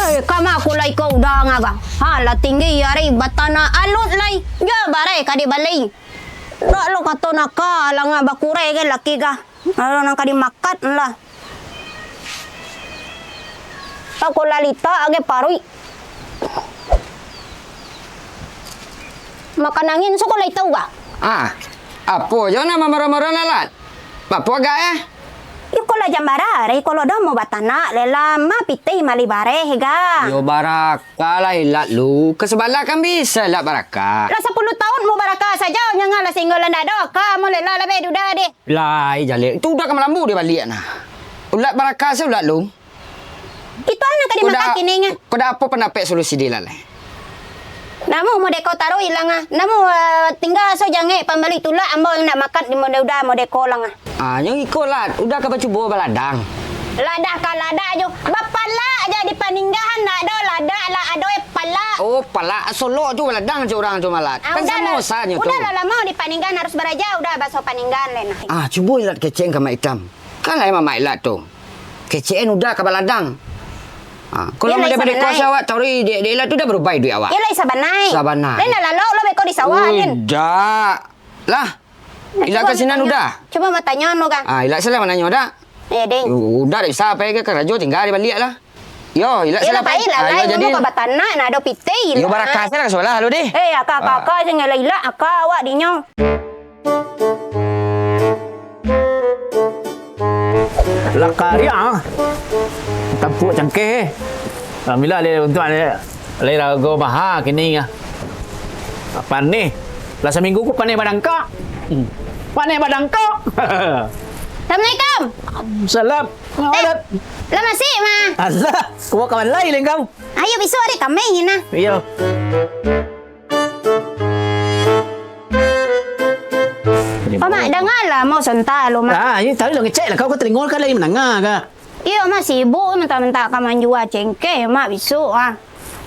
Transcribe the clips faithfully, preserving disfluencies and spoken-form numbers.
Eh, kama aku lai ko udah ngaga. Ha, lah tinggi ari batana alut lai. Jo bareh ka dibalai. Dak lo kato naka lah nga bakurai ke laki ka. Ado nang ka dimakan lah. Aku lalita age paruik. Makan angin suko lai tau ga? Ah, apo jo nan mamarah-marah lalat? Bapo agak eh? Iko lah jam barareh, iko lo doh mau batanak, lela ma pitih mali bareh ga. Yo barakah lah ilat lu, ka sabalah kan bisa ilat barakah. Lah sapuluah tahun mau barakah sajo, nyanga lah singgo lah ndak do, ka mau lela lah be duda deh. Lai jaleh, tu udah ka malambu dia baliak nah. Ulat barakah se ulat lu. Itu anak ka dimakan kini nga. Kau dah apo pandapek solusi dia lah lai? Namu modeko taruh ilang ah. Namu, ah, tingga so jangek pambali tulak ambo nak makan di mode udah modeko lang ah. Ah, nyo iko lah, udah ka bacubo baladang. Ladah ka ladah jo. Bapalak aja di paninggahan nak ado ladak lah ado eh palak. Oh, palak solok tu baladang jo urang tu malat. Ah, kan udah samo lah, sanyo tu. Udah lah lama di paninggahan harus baraja udah baso paninggahan leh nah. Ah, cubo ilat kecek ka Mak Itam. Kan lai mamak ilat tu. Kecek-an udah ka baladang. Ha, kalau lai model-model sabanai. Kuasa awak tauri dek, dek ilat tu dah barubah iduik awak. Iyo lai sabanai. Sabanai. Lain dah lalok lo beko di sawah jen. Udah. Lah. Ilat ka sinan udah. Cubo matanyo anu kan. Ah, ilat salah mananyo dah. Iyo deh. U-, udah dak bisa apo ke karajo tingga di baliak lah. Yo, ilat salah pai lah. Ayo, jadi. Ka batanak nak ado pitih. Yo barakah salah ka solah lu deh. Eh, aka-aka jen ilat-ilat aka awak dinyo. Lah kariak ah. Tampuak cangkeh eh. Alhamdulillah, lai untuak lai, lai rago maha kini ah. Paneh. Lah saminggu ko paneh badangkak. Hmm. Paneh badangkak. Assalamualaikum. Salam. Eh, lah masih mah. Alah, kuwa kawan lai leh kau. Ayo bisuak ari Kamih nah. Iyo. Pamak, dangalah mau sontak lo, Mak. Ah, ini tadi lo ngecek lah kau, kau telingo kan lai mandanga ka? Iyo, Mak, sibuk mentah-mentah ka manjua cengkeh, Mak, bisuak ah.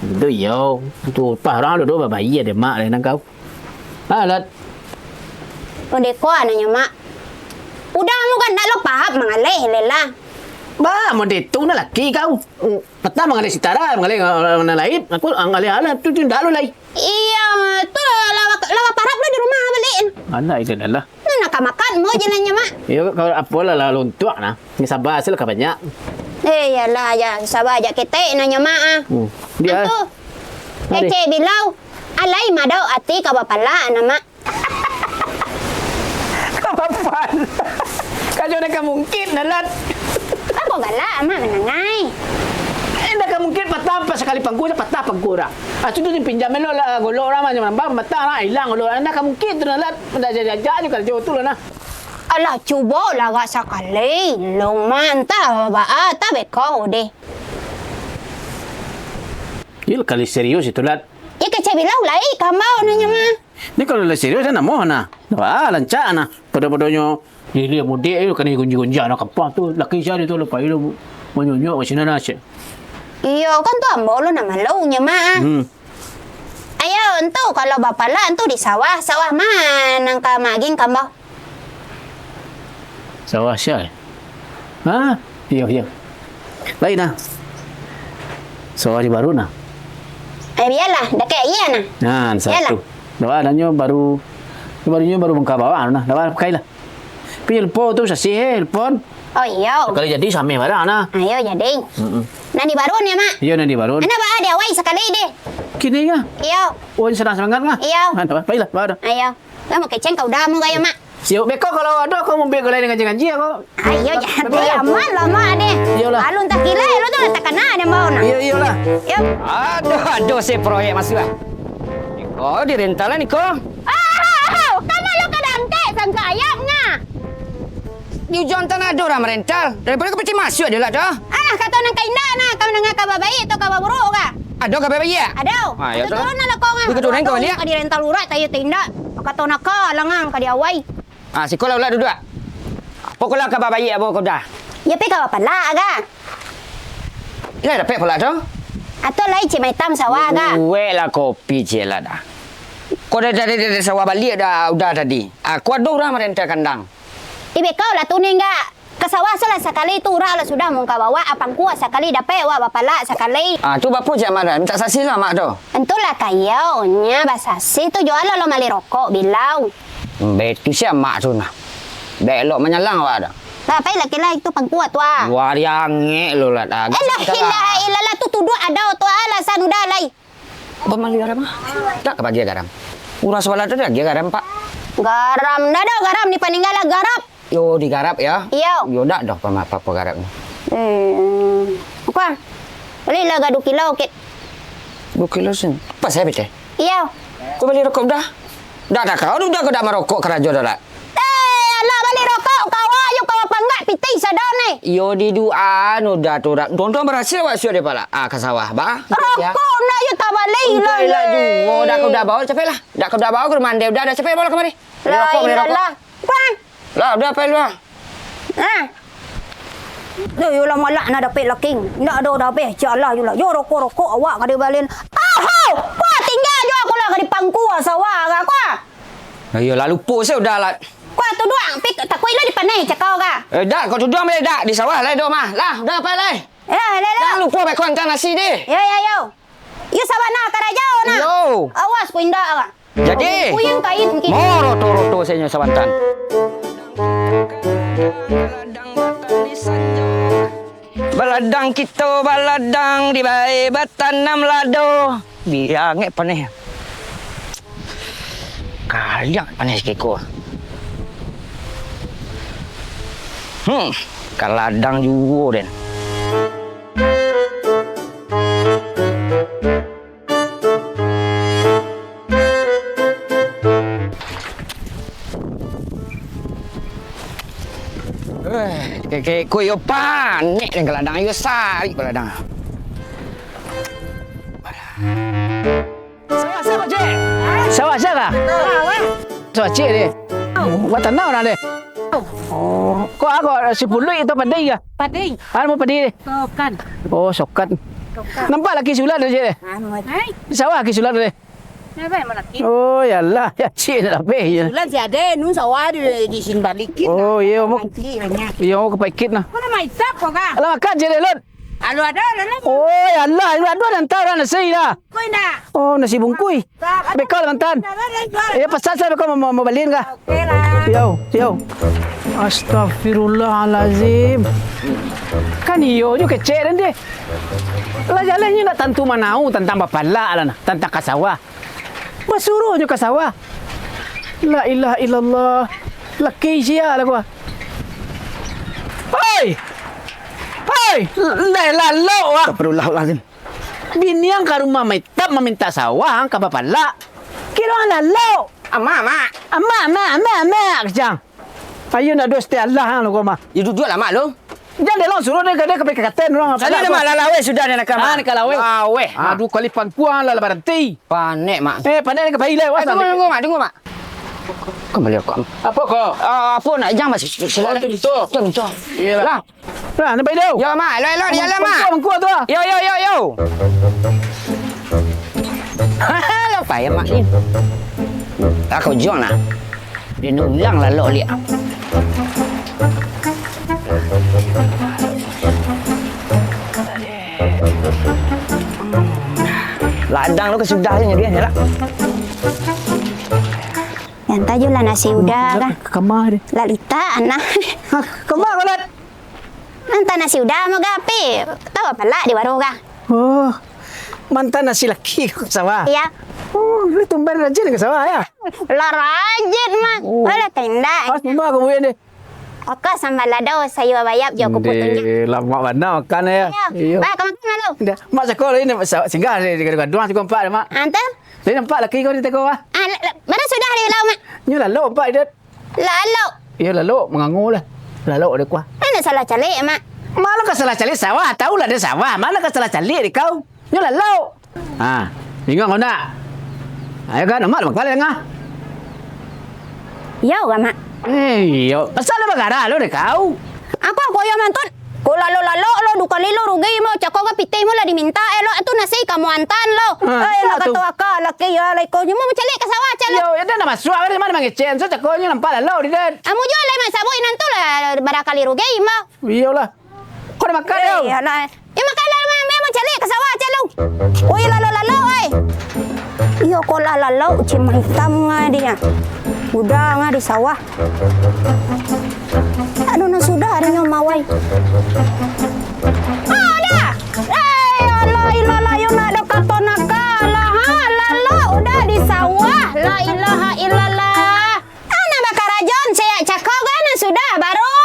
Itu iyo, tu parah lo do babayia deh, Mak, deh nang kau. Alat. Ondeh ko anaknyo, Mak. Udah amu kan ndak lo pahap mangaleh, lelah. Bah, model tu nah laki kau. Patah mangaleh sitara, mangaleh, eh, nan lain. Aku, ah, mangaleh alat tu, tu ndak lo lai. Iyo, tu lah, lah, lah, lah parap lo di rumah balik. Anak itu dah lah. Nah, nak ka makan, mau jalannya, Mak. Iyo, kalau apolah lah lontuak nah. Ni sabar sih lah ka banyak. Eh, iyalah, ya, sabar aja ketek nanya, Mak, ah. Hmm. Dia. Antu. Ade. Kecek bilau. Alai madau ati ka bapalak, nah, Mak. Kapapan. Kajo nak ka mungkin, Nalat. Apo galak, Amak manangai? Eh, nak ka mungkin patah, pas sakali pangku, patah pangku dah. Ah, sudah dipinjam elok lah, golok lah, macam nambah, mata lah, hilang golok. Nak ka mungkin tu, Nalat. Nak jajak-jajak je karajo tu lah, nah. Alah, cubo lah agak sakali. Lung mantah, ba-, ah, tabeko deh. Iyo, kali serius itu, Lat. Ya, kecek bilau lai, kambau nanya mah. Ni kalau lah serius, dah namo nah. Wah, rancak nah. Pado-padonyo, ilia mudik tu, kanai gunji-gunji anak kapah tu. Laki sia tu, lupa ilu manyunyuk ka sinan nah, cek. Iyo, kan tu ambo lo nak malu nya, Mak. Hmm. Ayo, entu kalau bapalak, entu di sawah. Sawah ma nan ka magin kambau? Sawah sia, eh? Ha? Iyo, iyo. Lain nah. Sawah di baru nah. Eh, bialah, dakek iya nah. Nah, satu. Bialah. Doa nanyo baru, barunyo baru bangka bawah nah. Doa pakai lah. Tapi nelpon tu sasih, eh, nelpon. Oh, iyo. Sakali jadi sameh barang nah. Ayo, jadi. Mm-mm. Nan di baru ni, Mak? Iyo, nan di baru. Anak ba-, di awai sakali deh. Kini kah? Iyo. Oh, ini sedang semangat kah? Iyo. Mantap, baiklah, bawa dah. Ayo. Lah, mau keceng kau dah, mau gaya, Mak. Siap, beko kalau ado kau mau beli gulai dengan janji aku. Ayo, jadi aman lah, Mak, deh. Iyolah. Alun tak kira, lu tu lah tak kena ada mau nak. Iyo, iyolah. Yuk. Aduh, aduh, si proyek masuk lah. Iko, di rental lah, Niko. Ah, kamu lu kadang tek sangka ayam nga. Di ujuang tanah ado urang marental. Daripado ka piti masuak dek lah tu. Alah, kato nan ka indak nah, ka mandanga kaba baiak atau kaba buruak ka? Ado kaba baiak? Ado. Ah, iyo tu. Turun lah kau ngah. Iko turun kau baliak. Ka dirental urat, tayo tindak. Kato nak ka langang ka di awai. Ah, siko lah ulah duduak. Pokok lah kaba baiak apo kau dah. Ya, pi kaba palak ka? Lah dapek palak tu? Atau lai cik maitam sawah ka? Buek lah kopi cik lah dah. Kau dah, dah, dah, dah sawah baliak dah, udah tadi. Ah, kau ado urang marental kandang. Ibe kau lah tu ni enggak? Ka Sawah se lah sakali tu, urang lah sudah mungka bawak, apangkua sakali dapek, wak bapalak sakali. Ah, tu bapo cek Mak tu? Mintak sasih lah Mak tu. Entulah kayonyo, basasih tu jo lo, lo mali rokok bilau. Beti sia Mak tu nah. Dek elok manyalang awak tu. Lah, pai lah kilah itu pangkua tu ah. Luar angek lo lah dah. Eh, la ilaha illallah, tu tuduak ado tu alasan udah lai. Pamali garam ah. Dak ka bagi garam. Urang sabalah tu dak bagi garam, Pak. Garam, ndak ado garam, dipaninggalah garap. Yo, digarap ya. Iyo. Yo, dak doh pama-, apa-apa garap ni. Hmm. Apa? Balilah ga duo kilo, Kit. Duo kilo sen. Apa saya bete? Iyo. Kau bali rokok dah? Dak, dak, kau dah, kau dak marokok karajo dah, dak? Eh, alah bali rokok, kawa ayo kawa panggak pitih sadonyo. Yo, di duo anu dah tu, dak. Tonton barasil awak sudah dek pala. Ah, ka sawah, bah. Rokok ndak yo tabali lah. Untuak ilah duo, dak kau dah bawa, capek lah. Dak kau dah bawa ke rumah ande, udah, dah capek bawa kamari. Bali rokok, bali rokok. Lah, iyalah. Pan. Lah, udah, pai lu, ah. Ah. Yo, yo lah, malak nak dapek laking. Ndak ado dah abih, cak lah, yo lah. Yo, rokok-rokok awak ka dibalin. Aho! Kuah tingga jo aku lah ka dipangkua sawah ka, kuah. Lah, yo lah, lupo se udah lah. Kuah tuduak, pik, takuik lah dipanai cakau ka. Eh, dak, kau tuduak balik dak, di sawah lah, dok mah. Lah, udah, pai lai. Ya, lah, lah. Jangan lupo, pai kau angkat nasi deh. Yo, yo, yo. Yo, sabana karajo nah. Yo. Awas, ku indak ka. Jadi, moroto-roto senyo sabantan. Baladang kito, baladang di bae batanam lado. Bia angek paneh. Kaliak paneh sikiko. Hmm, ka ladang juo den. Eh, keke ko yo panek den ka ladang, yo sarik ka ladang. Sawah sia, Cik? Sawah sia kah? Sawah Cik deh. Buat tanah orang deh. Oh, kok aku si puluik itu padi kah? Padi. Anu padi deh. Sokan. Oh, sokat. Sokat. Nampak laki sulat tu, Cik deh? Anu. Hai. Di sawah laki sulat tu deh. Kenapa emang laki? Oh, yalah. Ya, Cik nak lapeh je. Sulat si ade, nu sawah di, di sini balikin. Oh, iyo, mau. Nanti banyak. Iyo, mau ke paikit nah. Kau nak maisap kau kah? Alah, makan je deh, Lut. Alu ado lah. Oh, yalah, alu ado, nanti orang nasi lah. Kau indak? Oh, nasi bungkui. Bekal mantan. Eh, pasal sajo kau mau, mau balian kah? Oke lah. Yo, yo. Astagfirullahalazim. Kan iyo nyo kecek den deh. Lah jaleh nyo nak tantu manau tantang bapalak lah nah, tantang ka sawah. Basuruh nyo ka sawah. La ilaha illallah. Laki sia lah gua. Hoi! Hoi! Ndai lalok ah. Astagfirullahalazim. Bini ang ka rumah maitap mamintak sawah, ang ka bapalak. Kiro ang lalok. Amak, Mak. Amak, Mak, Amak, Amak, kecang. Ayo nak duo setiap Allah ang lo ko mah. Yo duduak lah, Mak, lo. Jan deh lo suruh deh, deh ka pai ka katen urang. Sana deh, Mak, lah laweh sudah deh nak ka, Mak. Ah, nak ka laweh. Laweh. Ah, duo kali pangkuang lah, lah baranti. Panek, Mak. Eh, panek ni ka pai lah. Eh, tunggu, tunggu, Mak, tunggu, Mak. Kembali aku. Apo ko? Ah, apo nak jang, Mas? Silakan. Oh, tu, tu. Tu, tu. Iyalah. Lah. Lah, nampak tu? Yo, Mak. Elok, elok, di dalam, Mak. Mangkuk, mangkuk tu ah. Yo, yo, yo, yo. Lah payah, Mak, ni. Lah kau juang lah. Dia ni ulang lah lok liak. Ladang tu ka sudah je dia ni lah. Yang tajulah nasi udah kan. Kemah dia. Lah litak, anak. Hah, kemah kau, Lat? Mantan nasi udah mau gapi? Tahu apa lah di warung kah? Oh, mantan nasi laki kau ke sawah? Iya. Oh, lu tumben rajin ke sawah ya? Lah rajin, Mak. Oh. Boleh tindak. Pas mama aku buin deh. Oka sambal lado sayur bayam jo kuku tunjang. Deh, lamak bana makan ya. Iya. Iyo. Bah, kau makan dulu. Dah, mak cakap lagi ni, sa-, singgah deh di gaduh-gaduh cukup empat deh, Mak. Antar? Tadi nampak laki kau di teko, ah? Ah, la-, la-, baru sudah di lau, Mak. Nyo lalok nampak, Dot. Lalok. Iyo, lalok, mangango lah. Lalok deh kuah. Mana salah calik, Mak? Malah ka salah calik sawah, tahu lah dia sawah. Mana ka salah calik deh kau? Nyo lalok. Ha, ingat kau nak? Ayo kan, Mak lah bakal dengah. Iyo, Mak. Eh, iyo. Pasal dia bagarah lo deh kau. Aku, aku iyo mantun. Ko lalok-lalok lo, dukali lo rugi mo, cako ka pitih mo lah dimintak, eh, lo, tu nasi ka mo antaan lo. Ah, Eh, lah tu. Kato aka laki, yo, lah iko nyo mo mancaliak ka sawah, calo. Yo, yo, dah nak masuak, dari ma mangecek, so cako nyo nampak lalok di den. Amu juo lah, Mak Sabuik, nan tu lah, barakali rugi mo. Iyolah. Ko dah makan, yo? Eh, alah. Yo, makan lah, Mak, Mak, mancaliak ka sawah, calo. Oi, lalok-lalok, oi. Iyo, ko lah lalok, cima hitam ngai dia. Udah ngai di sawah. Aduh, nan sudah arinyo mawai. Ah, dah. Eh, alah, ilallah, yo nak ado kato nakal lah, ha? Lalok udah di sawah. La ilaha illallah. Anak bakarajo, seyak cako kan, nan sudah, baru.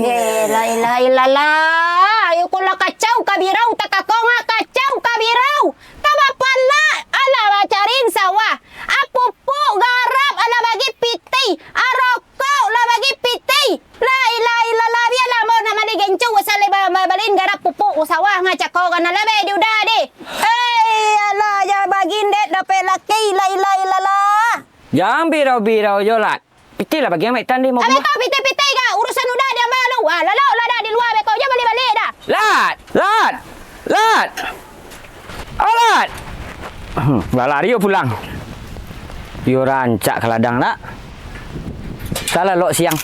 Eh, la ilaha illallah. Ayo, ko lah kacau ka birau, takakong, ah, kacau ka birau. Ka bapanak, alah bacarian sawah. Ah, pupuk garap alah bagi pitih, ah, rokok lah bagi pitih. La ilaha illallah, bialah ambo nak mali gencu, usah lai ba-, ba-, baliin garap pupuk, sawah nga cako kana lah, beh, di udah deh. Hei, alah, jan bagi ndek dapek laki, la ilaha illallah. Jan birau-birau jo, Lat. Pitih lah bagi amak itan deh, mau Abeh kumah. Kau pitih-pitih ka, urusan udah di ambo lu. Ah, lalok lah dah di lua, beko jo balik-balik dah. Lat! Lat! Lat! Oh, Lat! Hmm, lah lari yo pulang. Yo rancak ka ladang, Lat. Salah lok siang.